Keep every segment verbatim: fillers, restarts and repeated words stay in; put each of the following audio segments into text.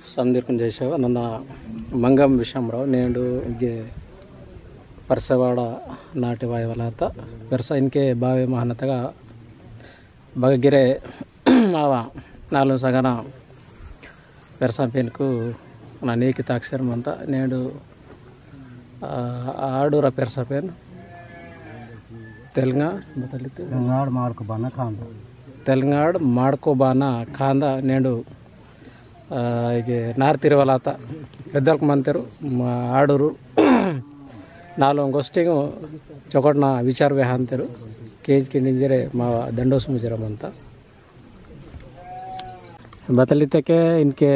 समदीर कुन जय सेवा, नन्ना मंगम विषयमराव, नेंडु इगे परसवाड़ा नाटे वायवलाता, पेरसा इनके बावे महानतगा बगगिरे मावा नालुं सगना पेरसा पेनकु ना नेकी ताकसेर मंता, नेंडु, आ, आडूरा पेरसा पेन, तेलंगा, बतलिते? तेलंगाड़ माड़को बाना खांदा। तेलंगाड़ माड़को बाना खांदा, नेंडु आ, इगे नार तिरवलाता पेद्दलक मंतेरु, मा आडुरु नालो गोष्टिंग चोकटना विचार वेहांतेरु, केंज किंडिंजरे मा दंडोस मुजरा मंता। बतलितेके इनके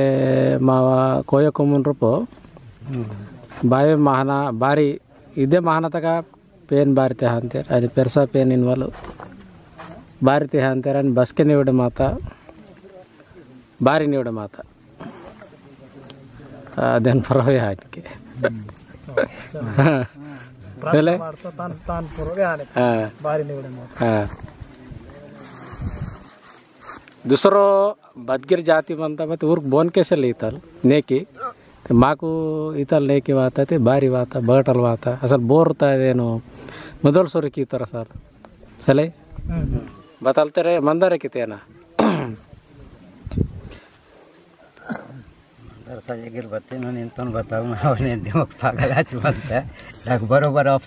मावा कोया कोमुन रूपो, बावे महाना बारी, इदे महाना तका पेन बारी ते हांतेर, अनि पेरसा पेन इनवालो बारी ते हांतेर, अनि बसके निवडे माता, बारी निवडे माता। आ, देन परवे हानके। पहले? तान, तान परवे हाने। हाँ। बारी निवडे माता। हाँ। दूसरो बदगिर जाति मंता बत उर्क बोन कैसे लेतल नेकी। ते माकु इतल नेकी वाता ते बारी वाता, बगटल वाता। असल बोर ता देनो, मदल सोरे की तरह सर। सले? हम्म। बतल तेरे मंदर की तेना। मंदर सा ये गिर बत्ती ना, निंतन बताल ना, वने दिमाग पागल आज बनता है। लाग बरोबर आप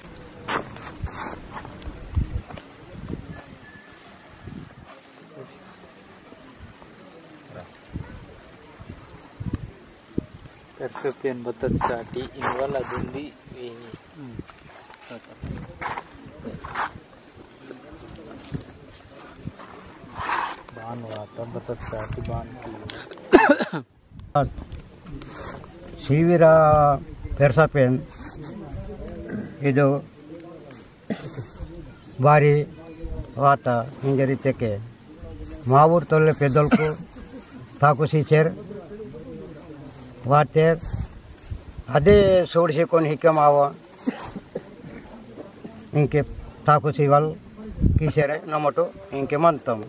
पेरसा पेन बतत चाटी इनवाला दुंदी वेनी। बान वाता बतत चाटी बान की। सीविरा पेरसा पेन इदो बारी वाता इंजरी तेके मावुर तोल्ले पेदोलकु ताकु सीचेर वातेर अदे सोड़से कोन हिके मावा इंके ताकु सीवल कीसेरे नमटो इंके मंतम।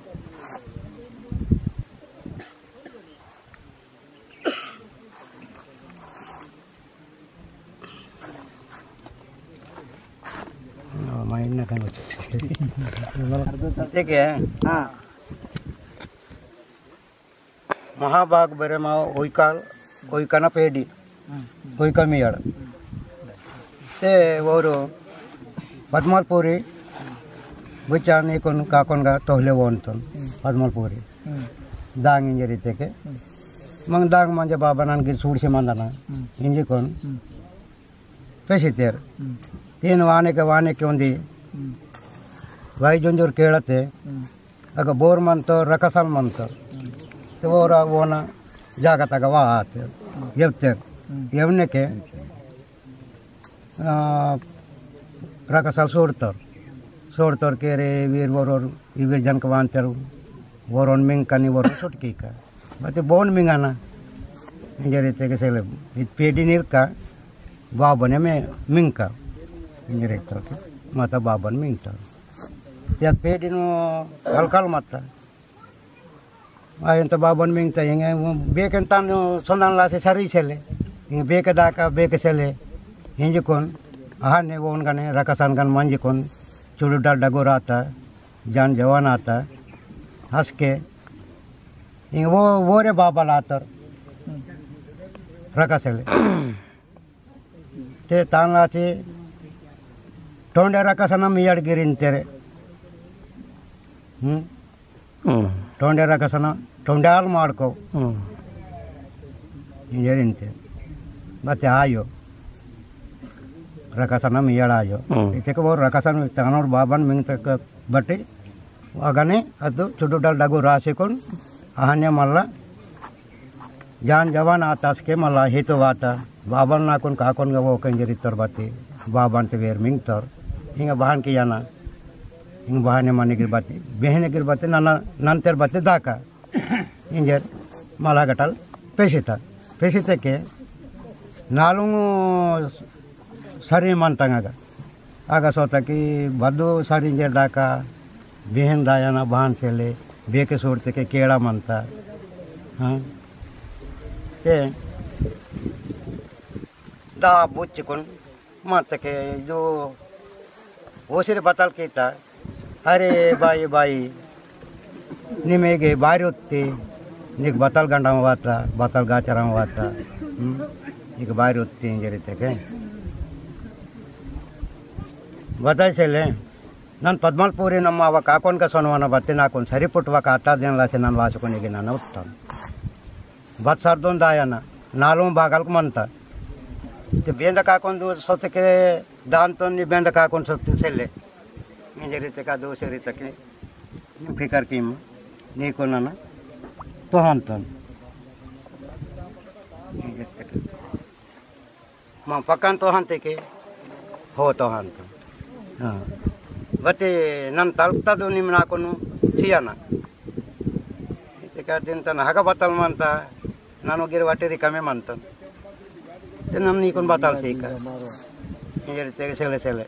ठीक है। हाँ। महाभाग बेरे मा ओइकाल, ओइकाना पेडी, ओइका मियाड़। ते वोरो पद्मलपुरी बुचान इकोन काकोन गा तोहले वोंतन पद्मलपुरी। दांग इंजरी तेके। मंग दांग मंजे बाबा नान गिर सूड़ से मंदना। इंजी कोन। पेसी तेर। तीन वाने के वाने के उंदी। वाई जोंजोर केड़ते। अग बोर मंतो, रकसल मंतो। ते वोरा वोना जागत अग वा आते। येवतेर। येवने के, आ, रकसल सोड़तोर। सोड़तोर के रे वीर वोरोर, इवीर जनक वांतेर, वोरोन मिंग कनी वोरोन सुटकी का। बते बोन मिंगाना। इंजरी ते के सेले, इत पेडी निर का, बाबने में मिंग का। इंजरी तो के, माता बाबन मिंग तो। या पेडी नो हलकल माता। आयन तो बाबन मिंगता, इंगे बेकन तान सोंदन लासे सरी सेले। इंगे बेक दाका, बेक सेले। इंजे कोन, आहाने वोन गने, रकसान गन मंजे कोन, चुड़ू डल डगोर आता, जान जवान आता, हसके। इंगे वो, वो रे बाबा लातर, रका सेले। ते तानलाचे टोंडे रकसना मियाड़ गिरिन तेरे। हम्म? हम्म। टोंडे रकसना, टोंडाल माड़को। हम्म। गिरिन ते। बते आयो। रकसना मियाड़ आयो। हम्म। इते को वो रकसन तानोर बाबन मिंग तक बटे अगने अदु चुडुडल डगु रासिकुन अहन्य मल्ला जान जवान आतासके मल्ला हितु वाता बाबन नाकुन काकुन गवो कंजरी तर बती बाबन ते वेर मिंग तर हिंग बहान कियाना हिंग बहाने मने गिर बती बेहने गिर बती नन्ना नन्तेर बती दाका इंजर मल्ला गटल पेसिता पेसिते के नालुंग सरी मंतंगगा आगा सोता कि बद्दो सारिंजेर दाका, बेहन दायाना बहान सेले, बेके सोड़ते के केड़ा मनता। हाँ? ते दा बुच्चिकुन मत के जो ओसिर बतल कीता। अरे बाई, बाई, निमेगे बारी उत्ती, निक बतल गंडम वाता, बतल गाचरम वाता। हम्म? निक बारी उत्ती इंजरी तेके बताई सेले। नन पद्मलपुरी नम्मा व काकोन का सोनवाना बत्ती नाकुन सरी पुटवा काता देन लासे नन वासुकुन इगे नन उत्तम। बत सरदोन दायना, नालुं बागल को मनता। ते बेंद काकोन दो सोते के दान तो नि बेंद काकोन सोते सेले। इंजरी ते का दो सेरी तक नि फिकर कीम, नीकुन ना, तोहन तोन। इंजरी तक। मा पकान तोहन ते के, हो तोहन तो। हाँ। बते नन तलकता दो निम नाकुनु सियाना। ते का दिन तन हगा बतल मनता, ननु गिर वाटे रिकामे मनतन। ते नम नीकुन बतल सीका। इंजरी ते सेले सेले।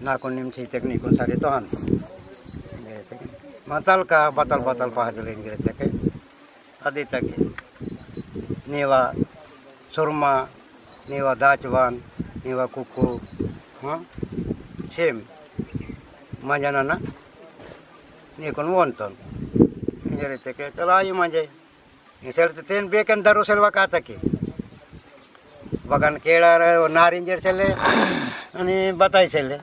नाकुन निम सीतेक नीकुन सारे तोहन। इंजरी ते। मतल का बतल बतल पहाड़ ले इंजरी ते के। अदितके नीवा सुरमा, नीवा दाचवान, नीवा कुकु, हाँ, सेम मजा नना नीकुन वोंतोन। इंजरी तेके चला आई मजे। इंसेल ते तेन बेकन दरो सेलवा काता के। बगन केड़ा रे, नारिंजर सेले, अनि बताई सेले।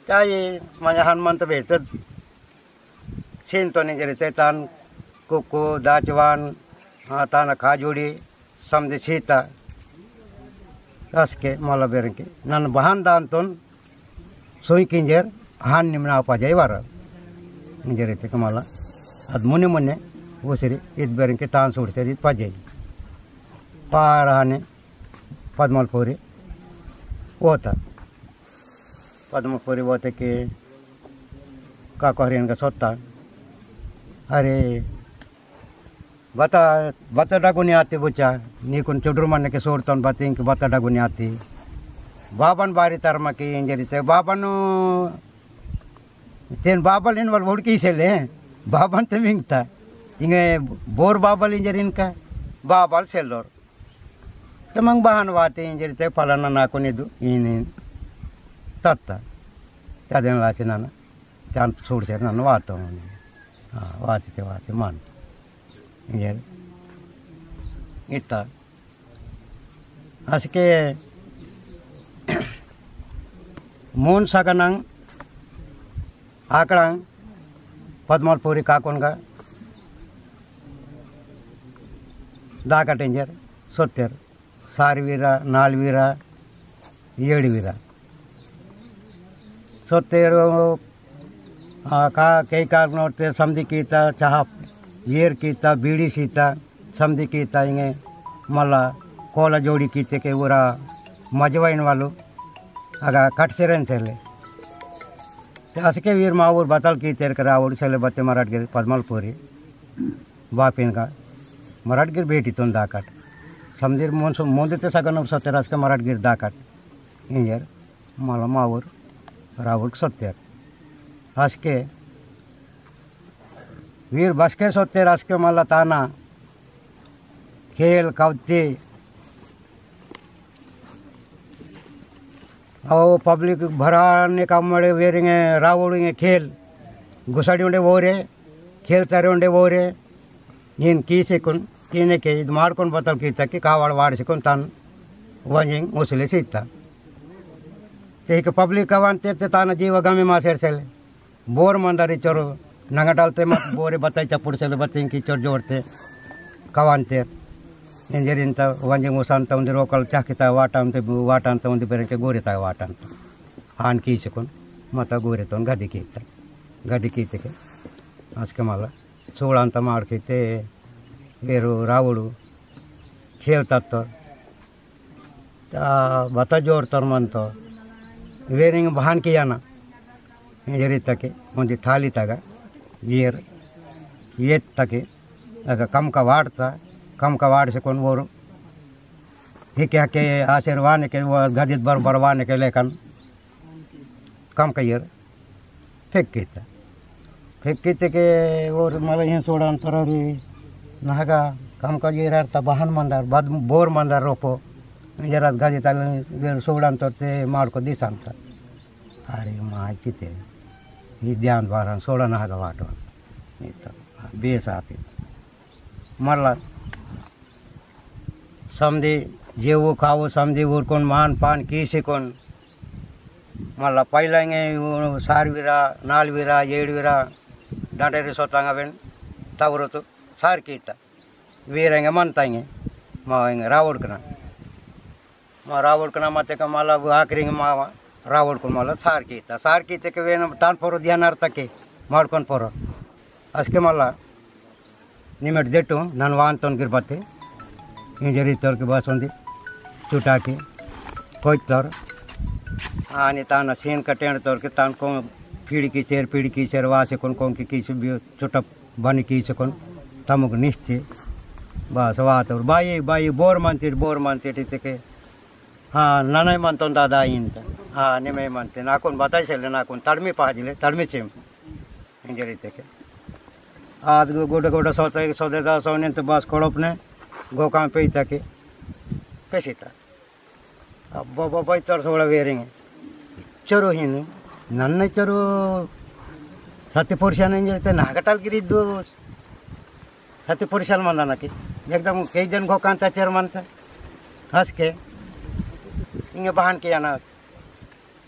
चाही मजा हनुमंत बेहतर सीन तो नहीं जरिते तान कुकु, दाचवान, हाँ, तान खाजुड़ी, समझे सीता। असके मला बेरंके। नन बहान दान तोन सोई किंजर हान निमना पजाई वारा। जरिते के मला अद मुने मुने ओसिरी ईद बेरंके तान सूड़सेरी पजाई। पार हाने पद्मलपुरी ओता। पद्मपुरी बोते के का कहरियन का सोता। अरे, बता, बता डगुनी आती बुचा, नीकुन चुडुर मन्ने के सोड़तन बतिंग के बता डगुनी आती। बाबन बारी तरमा की इंजरी ते, बाबन तेन बाबल इन वाल वोड़की सेले, बाबन ते मिंगता। इंगे बोर बाबल इंजरी इनका, बाबल सेलोर। ते मंग बहान वाते इंजरी ते फलाना नाकुन इदु इन इन तत्ता। तदेन लाचे नाना, चान सूड़सेर नाना वातो। हाँ, वाते ते वाते मान। इंजरी इत्ता। असके मून सगनंग आकड़ंग पद्मलपुरी काकुनगा दाकट इंजर सोत्तेर। सारवीरा, नालवीरा, येड़वीरा। सोत्तेर, आ, का, कई काल नोटते समदी कीता, चाहा येर कीता, बीड़ी सीता, समदी कीता इंगे, मला कोला जोड़ी कीते के उरा मजवाइन वालू, अगा कटसेरन सेले। ते असके वीर मावुर बतल कीतेर के रावुर सेले बत्ते मराठगिर पद्मलपुरी। बापिन का मराठगिर भेटी तुन दाकट। समदीर मोन सो-, मोन देते सगन सत्य राज का मराठगिर दाकट। इंजर मला मावुर रावुर सत्य। असके वीर बसके सत्य राज के मला ताना खेल कवती अवो पब्लिक भराने का मड़े वेरिंगे रावुड़िंगे खेल। गुसाड़ी उंडे वोरे, खेल तारे उंडे वोरे। इन की सिकुन, कीने के इद माड़कुन बतल कीता कि कावाड़ वाड़ सिकुन तान वंजिंग उसले सीता। ते एक पब्लिक का वान तेरे ते ताना जीव गमे मासेर सेले। बोर मंदारी चोर नंगटाल ते मत बोरे बताई चपुड़ से बताई की चोर जोड़ते कवानते। इंजरिन ता वंजे मुसान ता उंदे रोकल चाकिता वाटान ते वाटान ता उंदे बेरंके गोरे ता वाटान ता। हान की चकुन मता गोरे तोन गदी कीता। गदी कीते के आसके माला सोलान ता मार कीते वेरु रावुडु खेल तत्तो। ता बता जोर तर मन तो वेरिंग बहान किया ना। इंजरी तके उंदी थाली तगा येर येत तके अगर कम का वाड़ता। कम का वाड़ से कौन बोरो हिके हके आशीर्वाद के वो गदित बर बरवान के लेकन कम का येर फेंक कीता। फेंक कीते के और मला यह सोड़ा अंतर रे नहगा कम कर ये रहता बहन मंदार, बद बोर मंदार रोपो। जरा गजे ताले बेर सोड़ान तो ते मार को दिसान का। अरे माँ चिते, ये ध्यान बारन सोड़ा नहगा वाटो। ये तो बेस आती। मल्ला समदी जेवो खावो, समदी उरकुन मान पान कीसिकुन। मल्ला पहिला इंगे वो सार विरा, नाल विरा, येड़ विरा, डांडेरी सोतांगा बेन, तवरो तो सार कीता। वीर इंगे मन तांगे, मा इंगे रावड़ कना। मा रावड़ कना मते का मल्ला वो आखिरी इंगे मा रावड़ कुन मल्ला सार कीता। सार कीते के वेन तान पोरो ध्यान अर्थ के, मारकुन पोरो। असके मल्ला निमेट देटु नन वान तोन गिरबते। इंजरी तोर के बस उंदी चुटाकी कोई तोर। आनी ताना सीन कटेंड तोर के तान को पीड़ी की चेर, पीड़ी की चेर वासे कोन कोन की की से भी चुटप बनी की से कोन तमुक निश्चे। बस वात और बाई, बाई बोर मंतिट, बोर मंतिट इतके। हाँ, ननय मंतोन दादा इंत। हाँ, निमे मंते। नाकुन बताई सेले, नाकुन तड़मी पाजिले, तड़मी चिम। इंजरी तेके। आज गो-, गोडे गोडे सोते, सोते दा सोने तो बस कोड़ोपने, गोकाम पे इता के। पेसिता। अब बाबा भाई तर सोड़ा वेरेंगे। चरो ही नहीं। नन्ने चरो सत्य पुरुषाने इंजरी ते नागटाल गिरी दो। सत्य पुरुषाल मंदाना की। एकदम कई दिन गोकांता चेर मंता। हंस के। इंगे बहान किया ना।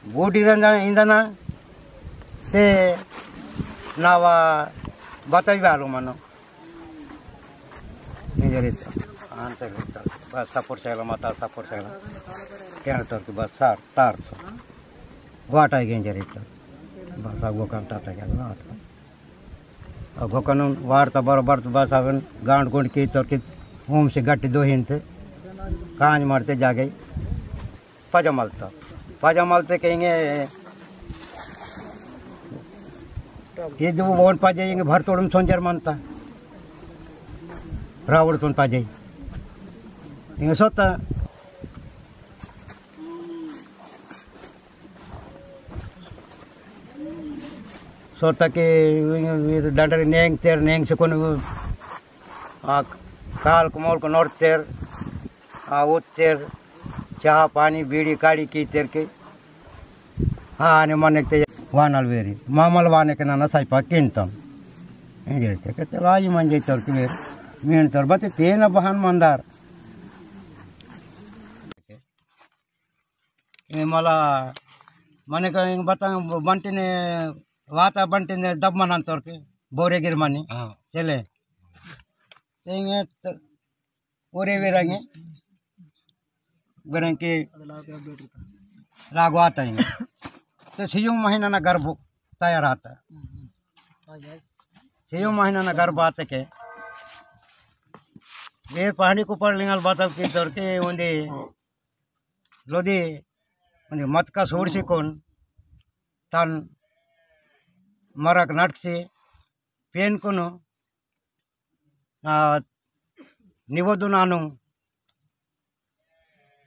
बूढ़ी रंजा इंदना ते नावा बताई बालो मनो। निजरित आंतर रित बस सपोर्ट सेला मता सपोर्ट सेला क्या तर के बस सार तार तो वाटा गेंजरित बस अब गोकान ताता क्या वाटा अब गोकान वार्ता बरोबर तो बस अब गांड गुंड की तर के होम से गट्टी दो हिंते कांज मारते जागे पजमलता। पजमलते कहेंगे, ये जो वन पजे, इंगे भर तोड़म सोंजर मनता। रावण तुन पजे। इंगे सोता। सोता के, इंगे वीर डंडरी नेंग तेर, नेंग से कोन, आ, काल कुमोल को नोर तेर, आ, उत तेर, चाह, पानी, बीड़ी, काड़ी की तेर के। हाँ, आने मने ते वानल वेरी। मामल वाने के नाना साइपा किंतम। इंगे ते के चलो आई मंजे तोर के वेरी। मीन तोर बते तेना बहान मंदार। ए मला मने का इंग बता बंटी ने वाता बंटी ने दब मनन तोर के बोरे गिर मनी। हाँ। चले। तेंगे त-, ओरे वेरंगे। वेरंगे। लागू आता है। तो सियुम महीना ना गर्भ तैयार आता। सियुम महीना ना गर्भ आते के। वेर पहाड़ी को पड़ लिंगल बातल की तोर के उंदे लोदी उंदे मत का सोड़ से कौन तन मरक नटक से पेन कोनो आ, निवोदु नानु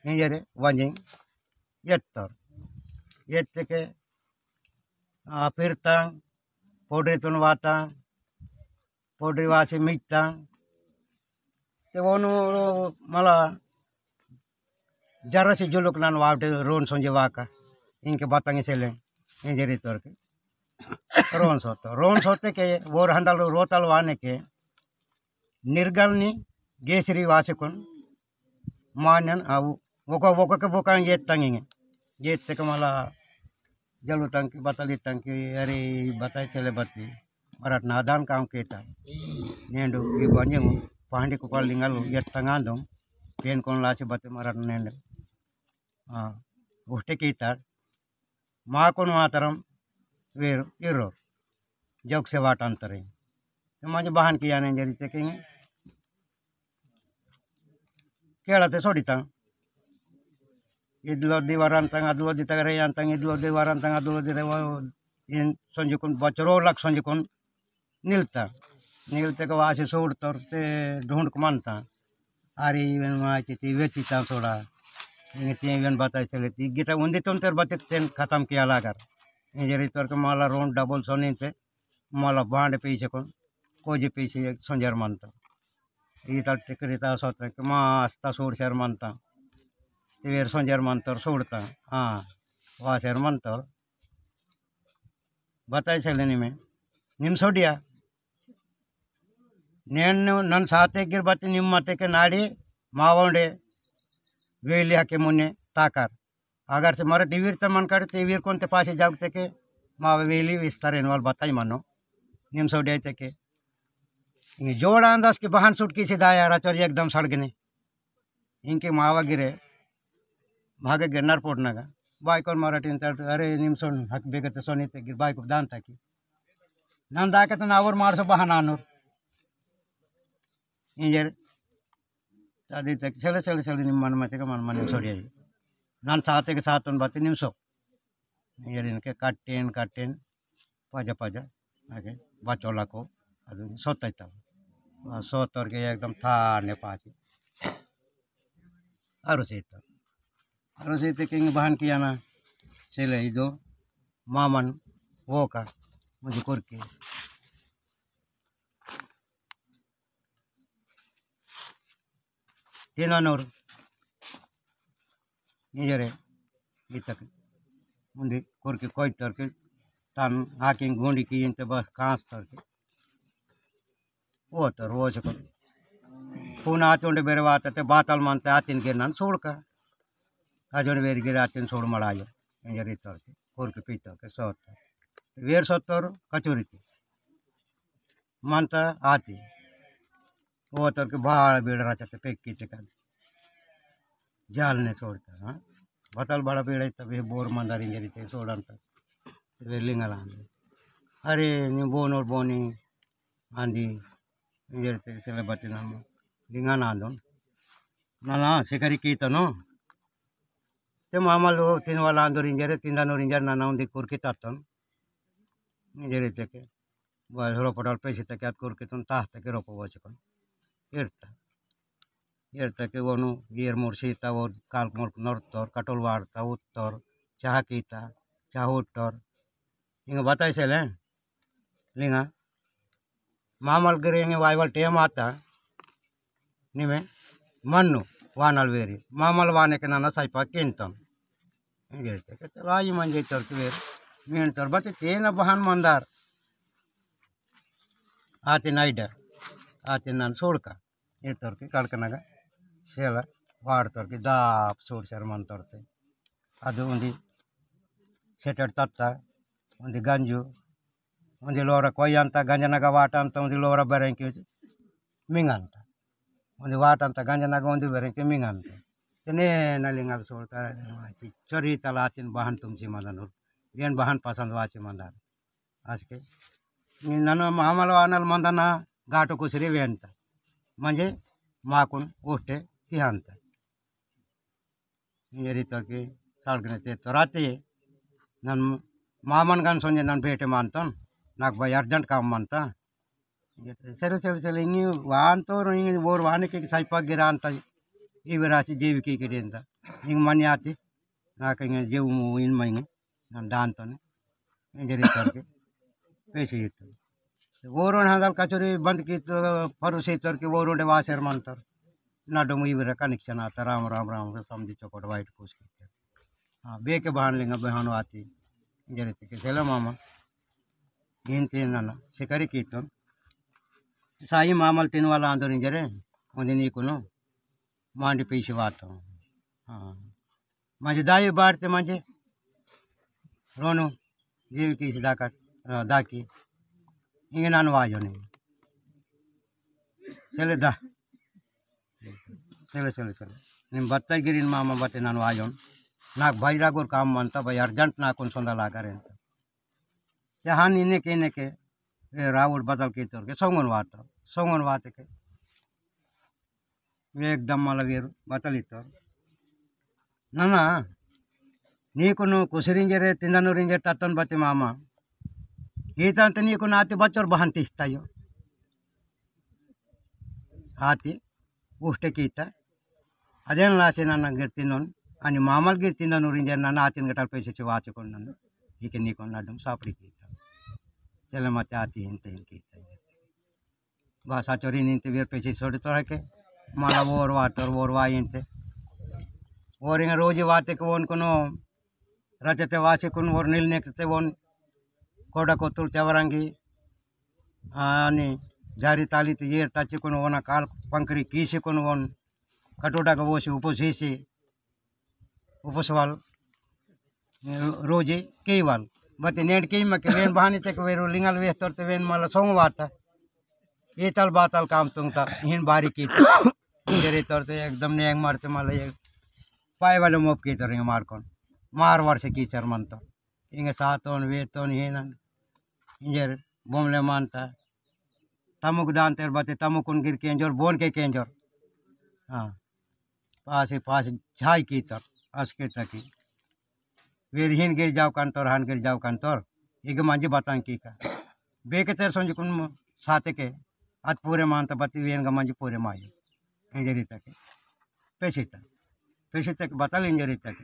इंजरे वंजिंग येत्तर। येत्ते के, आ, पिरतांग, पोडरी तुन वातांग, पोडरी वासी मिजतांग। ते वोनु मला जरा से जुलुक नान वावटे रोन सोंजे वाका। इंके बातांग सेले, इंजरी तोर के। रोन सोतो। रोन सोते के, वोर हंडल रोतल वाने के, निर्गलनी गेसरी वासकुन मानन अवु वोका वोका के वोका येत तंगिंगे। येत तक मला जलु तंग की बतली तंग की अरे बताई चले बती मरट नादान काम केता। नेंडु ये बंजे मु पहांडी कुपार लिंगल येत तंगांदो पेन कोन लासी बते मरट नेंडु। हाँ, उठे की तार माकुन मातरम वेर इरो जोक से वाट अंतरे। तो माजे बहान किया ने जरी ते किंगे केड़ा ते सोड़ी तंग। इदलो दीवार अंतंग, अदलो दी तगरे अंतंग, इदलो दीवार अंतंग, अदलो दी रेवा इन संजुकुन बचरो लक संजुकुन निलता। निलते के वासी सोड़ तोरते ढूंढ के मानता। अरे इवन माची ते वेची ता सोड़ा। इंगे ते इवन बताई चले ती गिटा उन्दी तुम तेर बतिक तेन खतम किया लागर। इंजरी तोर के माला रोन डबल सोनी ते माला बांड पीछे कोन कोजी पीछे एक संजर मानता। ईतल टिकरी ता सोता कि मास्ता सूड़ शर मंता। तिवेर सोंजर मंतर सूड़ता। हाँ, वा शर मंतर। बताई सेले निमे। निम सोडिया। नेन नन साते गिर बत्ती निम मते के नाड़ी मावोंडे वेली हके मुन्ने ताकर। अगर से मरे डिवीर ते मन करे ते वीर कोन ते पासे जाग ते के मावे वेली विस्तार एनवाल बताई मनो। निम सोडिया ते के। ये जोड़ा अंदाज के बहान सुटकी से दाया राचर एकदम सड़गने। इंके मावा गिरे, भागे गिरनार पोटना का। बाई कोन मराठी इंतर, अरे निम सोन हक बेगते सोनी ते गिर बाई को दान ताकी। नन दाके तो नावर मार सो बहाना आनुर। इंजर, तादी तक चले, चले, चले निम मन मते का मन मन सोड़ी आई। नन साते के साथ उन बातें निम सो। इंजर इनके काटेन, काटेन, पाजा, पाजा, आगे, बाचोला को, अदु सोता ही था। आ, सोतर के एकदम थाने पाची। अरुसीत। अरुसीत किंग बहन किया ना, सेले इदो, मामन, वो का, मुझे कुर्की। तीनों नूर, निजरे, इतक, उन्दी, कुर्की कोई तरके, तान, आकिंग गुंडी की इंते बस कांस तरके। ओतर ओचकन। खून आचोंडे बेरे वाता ते बातल मनते आतिन गिरनन सोड़का। आजोंडे बेरे गिरे आतिन सोड़ मड़ायो। इंजरी तरके, कोरके पीतरके, सोतर। वेर सोतर, कचोरी के। मनता आती। ओतरके भाड़ बेड़ राचते पेक्की ते कन। जाल ने सोड़ता, हाँ? बतल बड़ा बेड़ है, तबे बोर मंदार इंजरी ते सोड़न तक। वे लिंगल आंदे। अरे, नी बोन और बोनी आंदी, इंजर ते सेले बत्ती नाम लिंगन आंदोन। ना, ना, शिकारी की तनो। ते मामा लो तीन वाला आंदोर इंजर, तीन दानोर इंजर, ना, ना, उन्दी कुर्की तातन। इंजर ते के, बस रोपटल पैसे तक याद कुर्की तुन ताह तक रोपो वचकन। इरता। इरता के वनु, गिर मोर सीता, वो काल मोर नोरतोर, कटोल वारता, उत्तोर, चाह कीता, चाह उत्तोर। इंग बताई सेले। लिंगा। मामल गिरे इंगे वाइवल टेम आता। निमे मन्नु वानल वेरी। मामल वाने के नना साइपा किंतम। इंगे ते के चलो आई मंजे तोर के वेर। मीन तोर बते तेना बहान मंदार। आते नाइडा। आते नन सोड़का। ये तोर के कड़कनगा। सेला। वाड़ तोर के दाप सोड़ शर्मन तोर ते। अदु उन्दी सेटर तत्ता। उन्दी गंजू। उन्दी लोरा कोई अंता गंजनगा वाट अंता उन्दी लोरा बरेंकी मिंगंता। उन्दी वाट अंता गंजनगा उन्दी बरेंकी मिंगंता। तेने नलिंगल सोड़ता। चोरी तलातिन बहन तुमची मंदनुर। गेन बहन पसंद वाची मंदन। आसके। नन मामल वानल मंदना गाटो कुसरी वेंता। म्हणजे माकुन उठे तिहांता। इंजरी तोर के सालगने ते तोराते नन मामन गन सोंजे नन बेटे मानतन। नाक भाई अर्जेंट काम मानता। सेले, सेले, सेले, इंगी वान तोर, इंगी बोर वाने के साइपा गिरान ता, इवे रासी जेवी की के देन ता। इंग मनी आती, नाक इंग जेव मु इन मा इंग, नन दान तोने। इंजरी तोर के, पैसे ये तो। वोरों हंदल कचोरी बंद की तो, फरुसी तोर के वोरों डे वासेर मन तोर। ना डोमु इवे रा कनेक्शन आता, राम, राम, राम, समझी चोकोट वाइट कुछ की। हाँ, बेके बहान लिंगा, बहान वाती। इंजरी ते के, सेले मामा। इन तीन नना, शिकारी कीतोन। साई मामल तीन वाला आंदोर इंजरे, उन्दी नीकुनो, मांडी पीसी वातो। हाँ। मंजे दाई बारते मंजे, रोनो, जीव की इसी दाकट, अ, दाकी। इंगे नान वाजो नहीं। सेले दा। सेले, सेले, सेले। निम बत्ता गिरिन मामा बत्ते नान वाजोन। नाक भाई रागोर काम मनता, भाई अर्जेंट नाकुन सोंदा लागा रेंता। ते हान इने के, इने के, ए, रावुड बदल के तोर के, सोंगन वात, सोंगन वात के। वे एकदम मला वेरु, बतल इतोर। नना, नीकुनु कुसरिंजरे, तिंदनुरिंजरे तत्तन बती मामा। ईतंत नीकुनु आती बच्चोर बहन तिस्तायो। आती, उष्टे कीता। अदेन लासे नना गिर तिंदन, अनि मामल गिर तिंदनुरिंजरे नना आतिन गटल पैसे ची वाचकोन नना। इके नीकुनु नडम सापड़ी कीता। सेले मते आती हिन ते हिन कीता। भाषा चोरी निंते वेर पेची सोड़ी तोड़ा के, माला वोर वाटर वोर वाई इंते। वोर इंग रोजी वाते के वोन कुनो रचते वासी कुन वोर नील नेकते वोन कोडा कोतुल तेवरंगी, आनी जारी ताली ते येर ताची कुन वोना काल पंकरी कीसी कुन वोन कटोडा का वोसी उपसेसी, उपसवाल, रोजे केवाल। बते नेंड केमा के वेन बहानी ते के वेरो लिंगाल वेस्तोर ते वेन मला सोंग वाता। एतल बातल काम तुंगता, हिन बारी की। इंजरी तोर ते एकदम नेंग मारते मला ये पाए वाले मोप की तोर इंगे मार कौन। मार वार से कीचर मन तो। इंगे सातोन, वेतोन, हिन। इंजर बोमले मानता। तमुक दान तेर बते तमुकुन गिर केंजोर, बोन के केंजोर। हाँ। पासी पास झाई की तर, असके तकी। वेर हिन गिर जाओ कान तोर, हान गिर जाओ कान तोर, इग मांजी बतां की का। बेके तेर सोंजी कुन साते के, अत पूरे मान त बती वेन ग मांजी पूरे मायो। इंजरी तके। पेसी तक। पेसी तक बतल इंजरी तक।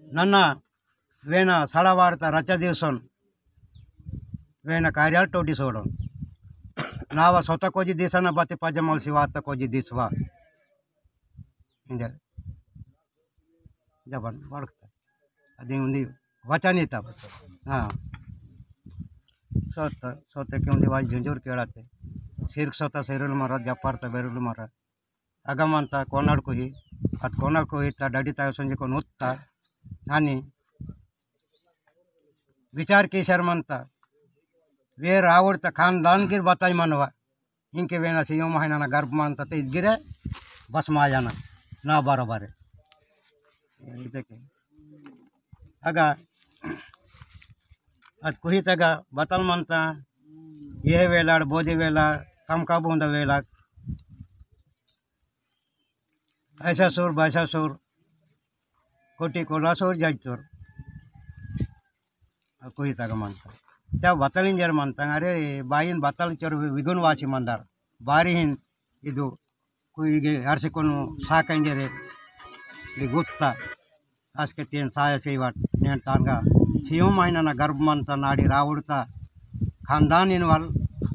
नन्ना वेना सड़वाड़ता रचा दिवसन वेना कार्याल टोडी सोडन। नावा सोता कोजी दिसना बती पजमल सिवाता कोजी दिसवा। इंजर जबन वड़कता। अदे उन्दी वचन इता। हाँ। सोता, सोता के उन्दी वाज झुंझुर केड़ाते। सिर्क सोता सेरुल मरा, जपारता बेरुल मरा। अगमंता कोनाड़ कोही, अत कोनाड़ कोही ता डडी ता संजे कोन उत्ता। आनी विचार केसर मंता, वे रावड़ ता खानदान गिर बताई मनवा। इनके वेना से यो महीना ना गर्भ मंता ते गिरे, बस माया ना, ना बराबर है। ये देखे। अगा, अत कोही तगा बतल मंता, ये वेला, बोधि वेला, कम का बूंदा वेला, ऐसा सुर, बैसा सुर, कोटी कोला सुर, जाइतुर। कोही तगा मंता। त्या बतल इंजर मंता, अरे, बाईन बतल चोर वि-, विगुन वासी मंदार। बारी हिन इदु, कोई इगे हर्ष कोनु साका इंजरे, ये गुत्ता। असके तेन साया सेवाट नेन तानगा सियों महीना ना गर्भ मंता नाड़ी रावड़ता खानदान इनवाल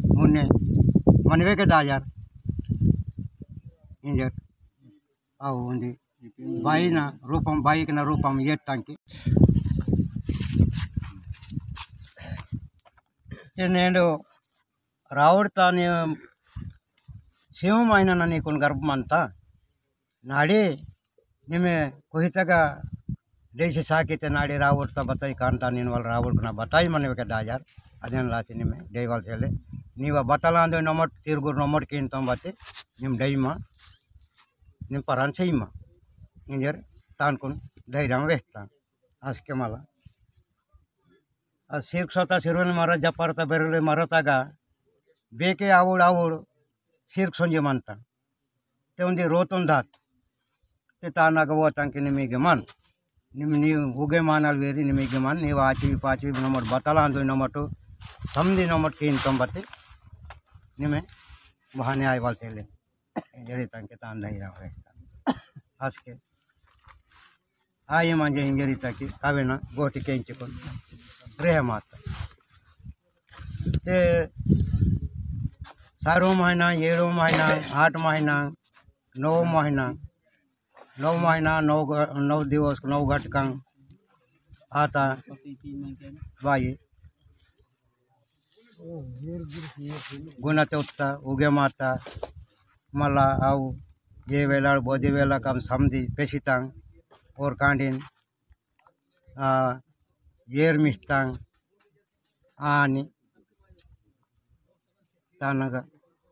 मुन्ने मनवे के दाजार इंजर। आओ उन्दी बाई ना रूपम, बाई के ना रूपम ये तांकी। ते नेंडो रावड़ता ने सियों महीना ना नी कोन गर्भ मंता। नाड़ी निमे कोहितगा देसी साकिते नाड़ी रावड़ता बताई कांता नीन वाल रावड़ कना बताई मने के दाजार। अदेन लाची निमे देवाल सेले नीवा बतलांदो नमट तिरगुर नमट कीन तम बते निम डईमा निम परान सेईमा इंजर तान कुन धैर्यम वेहता। असके मला आ सिर्क सोता सिरुल मरा जपरता बेरुले मरतागा बेके आवुड़ आवुड़ सिर्क सोंजे मनता। ते उन्दी रोतुन दात ते ताना गवो तंके निमिगे मन निम नी उगे मानल वेरी निमिगे मन नी वाची पाची नमट बतला अंदो नमटो समदी नमट के इनकम बते निमे बहाने आय वाल सेले जड़ी तंके तान दही रहा है। हंस के आये मंजे इंजरी तकी कावेना गोटी केंचुकुन रेह माता। ते सारो महीना, एड़ो महीना, आठ महीना, नौ महीना, नौ महीना, नौ ग-, नौ दिवस, नौ घटकं आता बाई। गुना चौथा, उगे माता, मला आउ, ये वेला, बोधि वेला कम समधी पेसितां, और कांडिन, आ, येर मिस्तां, आनी, तानगा,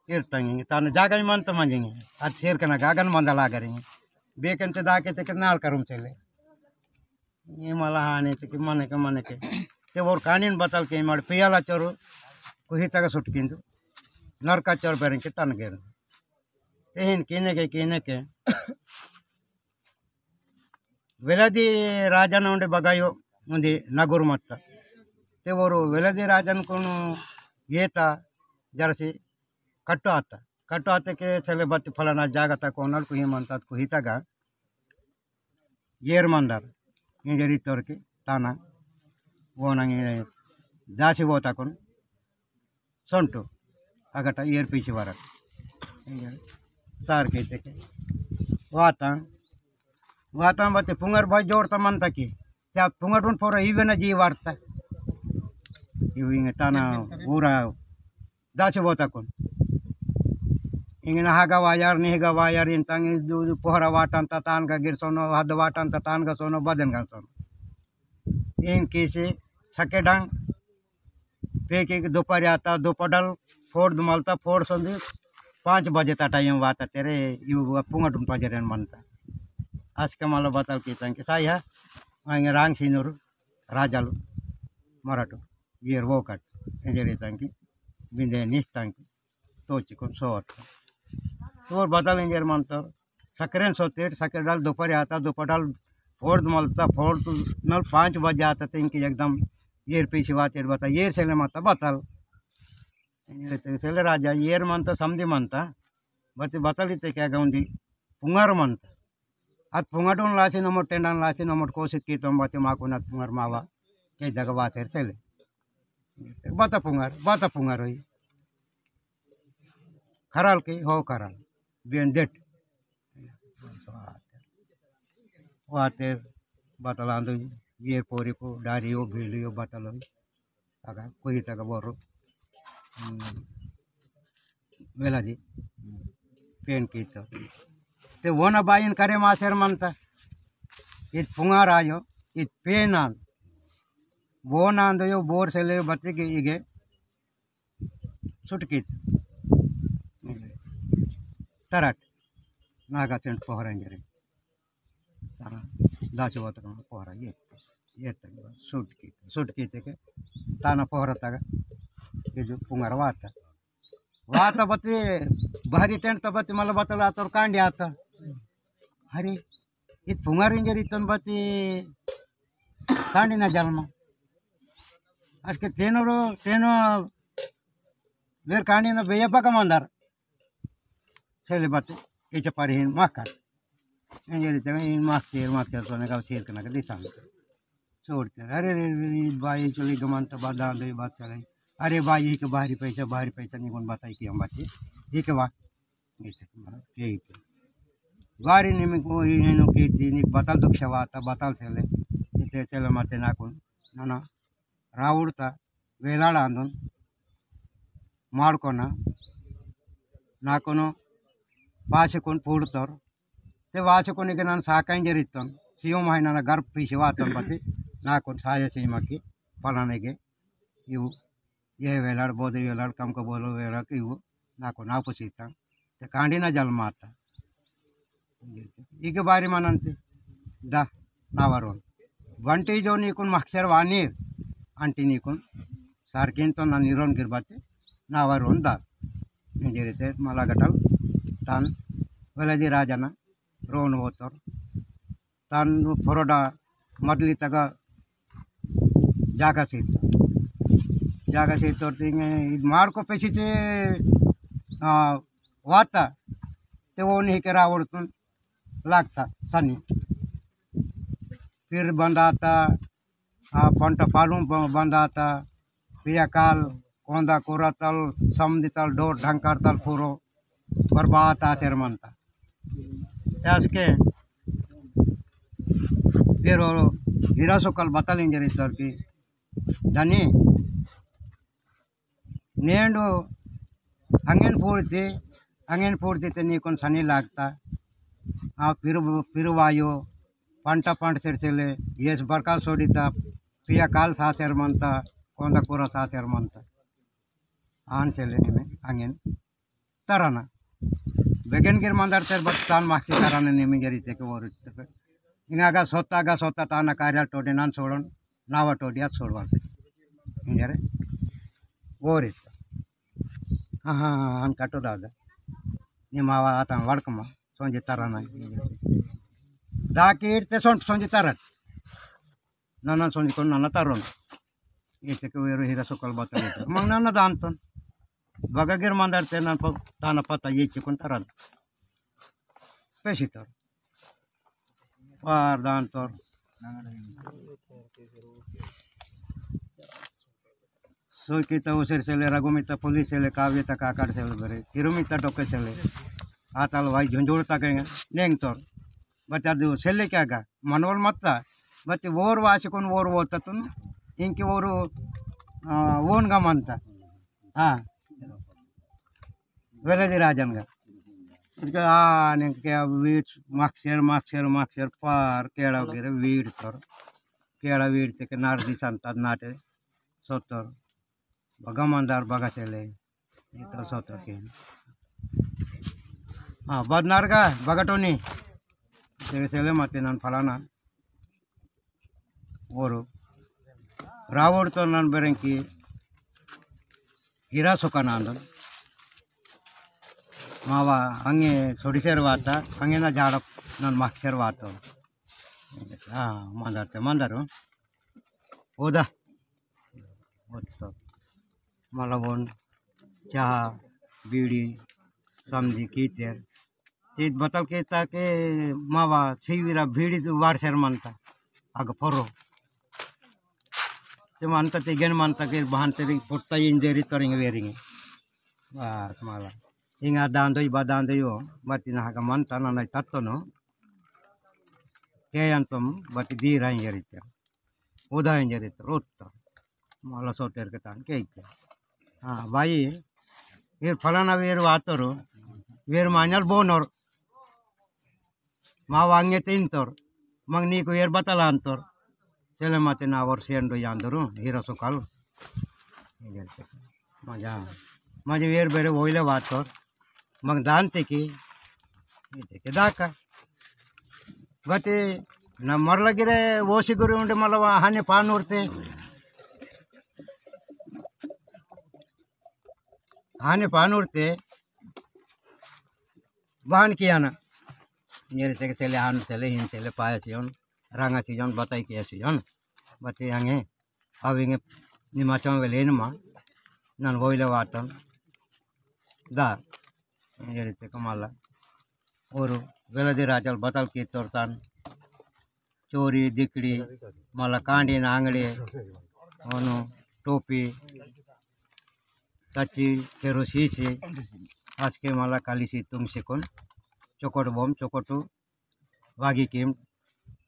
इर्तांग, तान जागा ही मंत मंजेंगे, अत शेर कना गागन मंदा लागरेंगे, बेकन ते दाके ते नाल करुम चले। ये मला हाने ते कि मने के, मने के। ते वोर कानिन बतल के माड़ पियाला चोर कुही तक सुटकिंदु। नरका चोर बेरें के तन गेर। ते हिन किने के, किने के। वेलादी राजन उंडे बगायो उंदी नगुर मत्ता। ते वोर वेलादी राजन कुनु येता जरसी कट्टो आता। कटो आते के चले बत्ती फलाना जागा ता कोनल कुही मंतात कुही तगा येर मंदर इंजरी तोर की ताना वो नंगे दासी वो ता कोन सोंटू अगटा एर पीसी वरक। सार के तेके वातां, वातां बते पुंगर भाई जोड़ता मनता की, त्या पुंगटुन पोरो इवेना जी वार्ता। इव इंगे ताना ऊरा दासी बोता कुन। इंगे ना हागा वायर, निहगा वायर, इन तांगे दु-, दु पोहरा वाटन ता तान का गिर सोनो, हद वाटन ता तान का सोनो, बदन का सोनो। इन किसी सकेडंग पेके दोपहर आता, दोपहर फोड़ मलता, फोड़ संदी पाँच बजे ता टाइम वाता तेरे, यू पुंगटुन पजरेन मनता। आज के मालो बतल की तंग साया, आंगे रांग सीनूर, राजालू, मराठू, येर वोकट, एंजरी तंग, बिंदे निस तंग, तोची कोन सोट। तोर बतल एंजर मनता, सकरेन सोतेट, सकेडाल दोपहर आता, दोपहर फोड़ मलता, फोड़ नल पाँच बजे आता, ते इनकी एकदम येर पीछे बात एट बता, येर सेले माता बतल। येर ते सेले राजा, येर मनता, समधी मनता, बती बतल इते क्या गौंदी, पुंगार मनता। अत पुंगाटोन लासी नमोट टेंडान लासी नमोट कोशिश की तुम बती माकुन अत पुंगार मावा, के जगह बात एट सेले। बता पुंगार, बता पुंगार होई। खराल के, हो खराल। Ben that. वातेर बतल आंदो, येर पोरी को डारियो, भेलियो बतल। अगा कोई तक बोरो। हम्म, वेला दी। पेन की तो। ते वोना बाइन करे मासेर मनता। इत पुंगार आयो, इत पेन आन। वोना आंदो यो बोर सेले बत्ती के इगे। सुटकित तरट नागा सेंट पोहरा इंजरे। ताना दाची वातक पोहरा ये, ये तक सुटकित, सुटकित के ताना पोहरा तक ये जो पुंगार वाता। वाता बत्ती भारी टेंट तो बत्ती मला बतल आतर कांडी आता। अरे, इत पुंगार इंजरी तन बत्ती कांडी ना जलमा। आज के तेनो रो, तेनो वेर कांडी ना बेया पका मंदर। सेले बत्ती, इचे परिहिन माखा। इंजरी ते इन माख चेर, माख चेर तो ने का चेर कना के दिसान। छोड़ते। अरे रे रे, रे, बाई चली गमन तो बात दान दे बात चले। अरे बाई ही के बाहरी पैसा, बाहरी पैसा नहीं कौन बताई कि हम बात ही के बात। ये तक मारा, यही तो। बारी ने में को ही है नो की थी, नहीं बतल दुख शवा था, बतल चले। इते चले माते ना कौन, ना ना, रावण था, वेलाड़ आंदन, मारकोना, ना कौन, पासे कौन पूर्तर, ते वासुकुनिके नन साकाइन जरितन, सियो महिना ना गर्भ पीसी वातन बती, नाकुन साया सीमा की, फलाने के, यू, ये वेलाड़, बोधे वेलाड़, कम को बोलो वेलाड़ की यू, नाकुन नापु सीता, ते कांडी ना जल माता। इके बारी मनंती, दा, नावरोन। बंटी जो नीकुन मक्सर वानीर, अंटी नीकुन, सारकिन तो ना निरोन गिरबाती, नावरोन दा। इंजेरिते मला गटल तान वेलादी राजाना रोन वोतोर। तान फरोडा मदली तगा जागा सीतोर। जागा सीतोर तिंगे इद मार को पेसी चे, आ, वाता ते वो नहीं के रावण तुन लागता सनी। फिर बंदाता, आ, पंट पालू ब-, बंदाता, पिया काल, कोंदा कुरतल, समदितल, डोर ढंकारतल, पूरो बर्बाद आसेर मनता। त्यासके फिर वो हीरा सुकल बतल इंजरी तोर की, धनी, नेंडु अंगेन पूर्ति, अंगेन पूर्ति ते नीकुन सनी लागता। आ पिरु-, पिरुवायो, पंटा पंट सिरसिले, येस बरका सोडिता, पिया काल सासेर मनता, कोंदा कोरा सासेर मनता। आन सेले निमे अंगेन तरना। बेगेन गिर मंदर तेर बत्तान माखी तरना निमे जरी ते के वोर इत्ते। इंगा गा सोता, गा सोता ताना कार्याल टोडी नान सोडन, नावा टोडी आत सोडवाल। इंजरे वोर इत्ते। हाँ, हाँ, हाँ, हाँ, कटो दादा। निमावा आता वड़कमा, सोंजी तरना। दाकी इड़ते सोंट सोंजी तरत। नना सोंजी कोन नना तरोन। इत्ते के वेरो हीरा सुकल बतल इत्ते। मंग नना दांतोन। बगा गिर मंदर ते नन प-, ताना पता ये चिकुन तरन। पेसी तर। पार दांतोर। तो किता उसेर सेले, रघुमिता पुलिस सेले, काव्यता काकाड़ सेले बरे, किरुमिता डोके सेले। आताल वाई झुंझुड़ तक नेंग तोर। बच्चा दो सेले क्या गा? मनवल मत्ता। बच्चे वोर वासिकुन वोर वोततुन। इंके वोर, आ, वोन गा मनता। हाँ। वेलेदी राजन गा। इनके आ, नेंग के वीर माक्सेर, माक्सेर, माक्सेर पार, केड़ा गिरे वीर तोर। केड़ा वीर ते के नार दिसन तद नाटे। सोतोर। बगा मंदार बगा सेले। इतना सोतोर के। हाँ, बदनार गा, बगा टोनी। तेरे सेले मते नन फलाना। ओरु। रावण तो नन बेरेंकी। हीरा सुका नांदन। मावा अंगे सोडिसेर वाता, अंगे ना झाड़क नन माक्सेर वातो। हाँ, मंदार ते मंदार। ओदा। ओत्तो। मलबोन, चाहा, बीड़ी, समझी कीतेर। तीत बतल केता के मावा सीवीरा बीड़ी तो वारसेर मनता। अग फरो। ते मनता ते गेन मनता के बहान तेरी पुट्टा इंजेरी तोरिंग वेरिंग। बस माला। इंगा दांदो बा दांदो यो। बती ना हगा मनता ना नहीं तत्तो नो। के अंतम बती दी राइंजेरी ते। उदा इंजेरी ते। रोत्ता। माला सोतेर के तान के इच्छा। हाँ, भाई, वीर फलाना वीर वातोर, वीर मान्यल बोनोर, मा वांगे तीनतोर, मंग नीक वीर बतलांतोर, सेले मते ना वर सेंडो यांदरू, हीरा सुकाल। मजा, मजा वीर बेरे वोइले वातोर, मग दान तेकी, ये तेके दाका। गते न मरला गिरे ओसी गुरे उंडे मला वा हाने पानूरते। हाने पानूरते। बहान किया ना। इंजेरी तेके सेले हान सेले हिन सेले पाया सियोन। रंगा सियोन बताई किया सियोन। बते हंगे। अविंगे निमाचों वेले इनमा। नन वोइले वातन। दा। इंजेरी तेके मला। ओरु वेलदी राजल बतल की तोरतान। चोरी, दिकड़ी, मला कांडी नांगड़ी, ओनु, टोपी, तची, केरो सीसी, आसके मला काली सी तुंग सिकुन, चोकोट बोम, चोकोटु, वागी किम,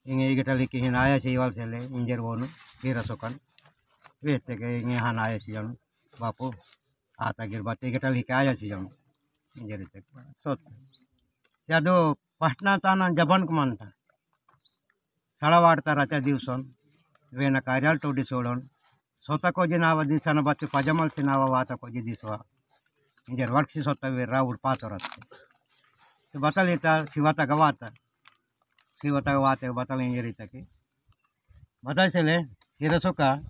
इंगे इगटल हिकी हिन आया सी वाल सेले, इंजेर वोनु, हीरा सुकन, वेहते के इंगे हान आया सी जनु, बापू, आता गिर बात इगटल हिकी आया सी जनु, इंजेर इते, सोत। या दो पटना ताना जबन को मानता। सड़ा वाटता राचा दिवसन, वेना कार्याल टोडी सोडन, सोता कोजी नावा दिसना बच्चे पजमल से नावा वाता कोजी दिसवा। इंजर वर्क सी सोता वे राउड पातो रत्ते। तो बतल इता, सिवाता गवाता। सिवाता गवाते बतल इंजर इता के। बतल चले, हिरसो का,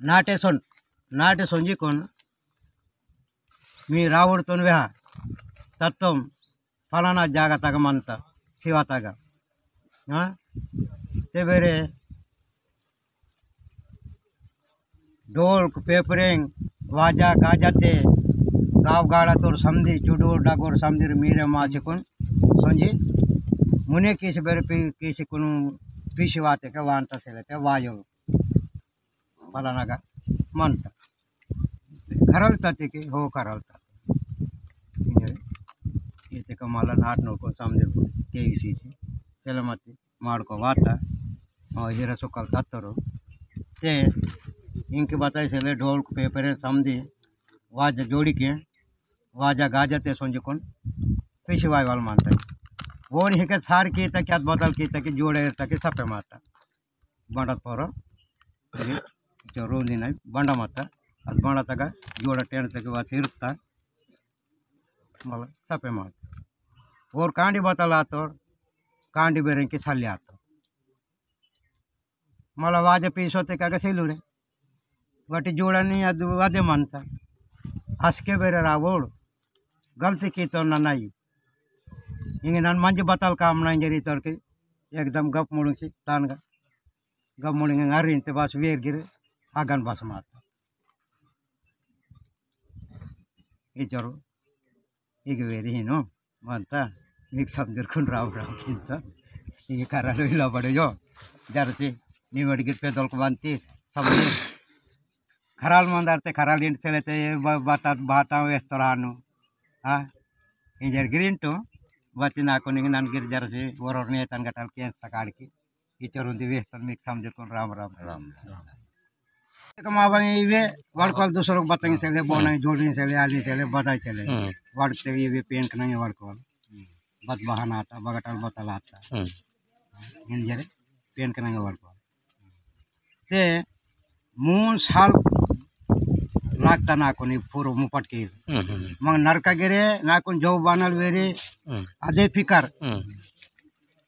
नाटे सोन, नाटे सोंजी कोन, मी रावण तोन वेहा, तत्तम फलाना जागा तगा मनता, सिवा तगा। हाँ? ते बेरे ढोल, पेपरेंग, वाजा, गाजा ते, गाव गाड़ा तोर समदी, चुडोर, डागोर समदीर मीरे माचिकुन, सोंजी, मुने किस बेरे पी-, किसी कुनु पीसी वाते के वांता सेले ते वायो। फलाना गा मनता। खरल ताते के हो खरल ताते। इंजरे इते का मला नाट नोको समदे के इसी से। चला मते माड़ को वाता। और हीरा सुकल तत्तरो। ते इंके बताई सेले ढोल को पेपरे समदी। वाजा जोड़ी के। वाजा गाजा ते सोंजी कोन। पेशी वाई वाल मानता है। वो नहीं के सार की तक क्या बदल की तक जोड़े तक सपे मारता। बंडा पोरो, ये चोरो नी नहीं, बंडा मत्ता, अद बंडा तगा, जोड़ा टेन तक बात हिरता, मला सपे मात। और कांडी बतल आतोर, कांडी बेरें के साली आतो। मला वाजे पीसो ते कागा सेलू रे। वाटी जोड़ा नी अद वादे मनता। हसके बेरे रावोड़, गलती की तो ना नहीं। इंगे नन मंज बतल काम ना इंजरी तोर के, एकदम गप मुड़ुंग सी, तान गा। गम्मुड़िंग अरिन ते बस वेर गिर आगन बस मात। इचरो इग वेरी हिनो बनता। मिक समझर कुन राव राव किंता। इग करा लो इला बड़े जो जरती निमड़ गिर पेदल को बनती समझे। खराल मंदार ते खराल इंट सेले ते ब-, बाता, बाता वेस्तोर आनु। हाँ, इंजर गिरिंटु, बती नाको निंग नन गिर जरसी, वरोर नेतन गटल केंस तकाड़ की, इचर उन्दी वेस्तोर मिक समझे कोन राम राम। राम राम। एक माँ बाई इवे, वड़कल दूसरों को बताएंगे सेले, बोना जोड़ेंगे सेले, आली सेले, बताई सेले। हम्म। वड़कते इवे पेन कनांगे वड़कल। बत बहाना आता, बगटल बतल आता। हम्म। इंजर पेन कनांगे वड़कल। ते मून साल लागता नाकुन ई पूरो मुपट के। हम्म, हम्म। मग नरका गिरे नाकुन जो बानल वेरे हम्म। अदे फिकर। हम्म।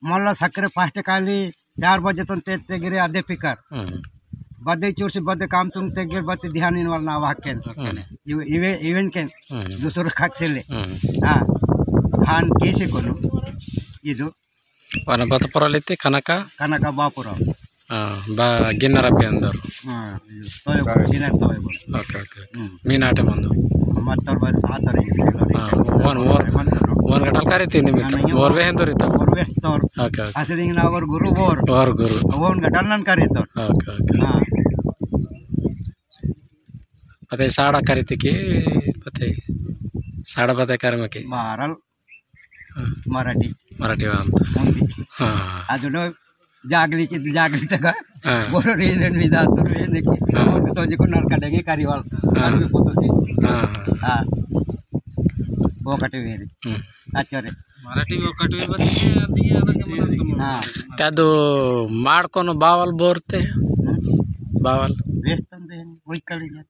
मल्ला सक्रे पास्टे काली चार बजे तन ते, ते गिरे अदे फिकर। हम्म। बदे चोरसी बदे काम तुम ते गिर बते ध्यान इन वाला ना वाक्यन। हम्म। इवे, इवे, इवेन केन। हम्म। दूसरो खाक से ले। हम्म। हाँ। हान केसे कोनु। इदु। वाना बतपुराल इत्ते कनका? कनका बापुराल। हाँ, बा गिन्नर पे अंदर। हाँ, तोयबो, गिन्नर तोयबो। Okay, okay, okay. हम्म। मी नाटे मंदो। मत्तर बार सातर ही। हाँ, वन, वन, वन गटल करे तीन मिनट। हाँ, नहीं, वन वे हैं तो रहता। वन वे तो। Okay, okay. असली ना वर गुरु वर। वर गुरु। वन गटल नन करे तो। Okay, okay. हाँ। पते साड़ा करे ते के, पते साड़ा पते कर में के। बारल हाँ। मराठी। मराठी वाला। हिंदी। हाँ। अदुनो जागली की जागली तक। हाँ। बोलो रे ने विदा तो रे ने की। हाँ। बोल तो जी को नरका डेंगे करी वाल। हाँ। करी पोतो सी। हाँ, हाँ। हाँ। वो कटे वेरी। हम्म। अच्छा रे। मराठी वो कटे वेरी बस ये दिया ना के मतलब तुम। हाँ। त्यादो माड़ कोनो बावल बोरते? हम्म। बावल। वेस्तन बहन, वही कलेजा।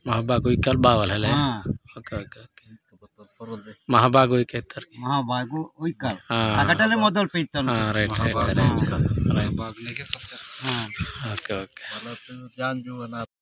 महाबागु इकल बावल हले? हाँ। Okay, okay, okay. महाबागु इकेतर। महाबागु इकल। हाँ। अगटले मोदल पीतल। हाँ, राइट, राइट, महाबागु राइट। इकल। राइट। महाबागु लेके सत्तर। हाँ। Okay, okay. मतलब तू जान जो है ना।